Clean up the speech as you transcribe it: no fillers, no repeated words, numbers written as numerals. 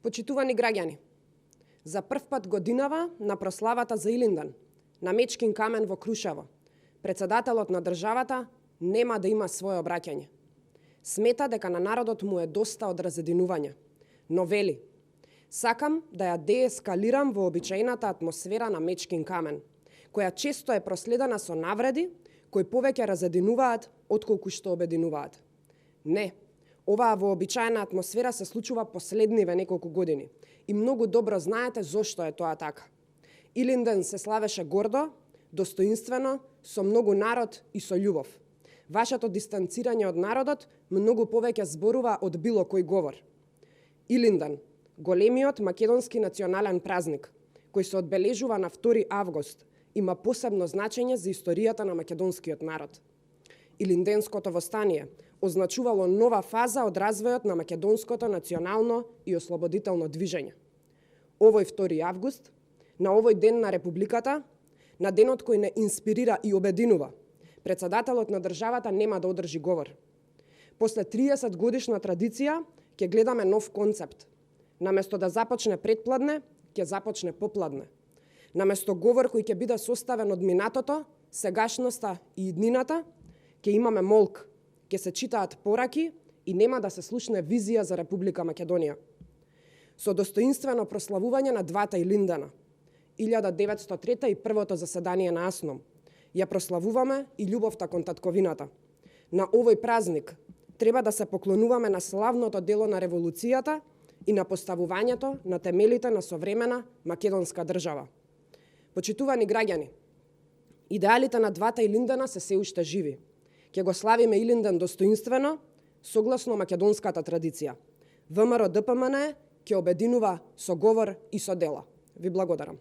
Почитувани граѓани, за прв пат годинава на прославата за Илинден, на Мечкин камен во Крушево, председателот на државата нема да има свое обраќање. Смета дека на народот му е доста од разединување, но вели: сакам да ја деескалирам вообичаената атмосфера на Мечкин камен, која често е проследена со навреди кои повеќе разединуваат отколку што обединуваат. Не, оваа вообичаена атмосфера се случува последниве неколку години и многу добро знаете зошто е тоа така. Илинден се славеше гордо, достоинствено, со многу народ и со љубов. Вашето дистанцирање од народот многу повеќе зборува од било кој говор. Илинден, големиот македонски национален празник, кој се одбележува на 2 август, има посебно значење за историјата на македонскиот народ. Илинденското востание означувало нова фаза од развојот на македонското национално и ослободително движење. Овој 2 август, на овој ден на Републиката, на денот кој не инспирира и обединува, председателот на државата нема да одржи говор. После 30 годишна традиција ќе гледаме нов концепт. Наместо да започне предпладне, ќе започне попладне. Наместо говор кој ќе биде составен од минатото, сегашноста и иднината, ќе имаме молк, ќе се читаат пораки и нема да се слушне визија за Република Македонија. Со достоинствено прославување на двата Илиндена, 1903 и првото заседание на АСНОМ, ја прославуваме и љубовта кон татковината. На овој празник треба да се поклонуваме на славното дело на револуцијата и на поставувањето на темелите на современа македонска држава. Почитувани граѓани, идеалите на двата Илиндена се уште живи. Ќе го славиме Илинден достоинствено, согласно македонската традиција. ВМРО ДПМН ќе обединува со говор и со дела. Ви благодарам.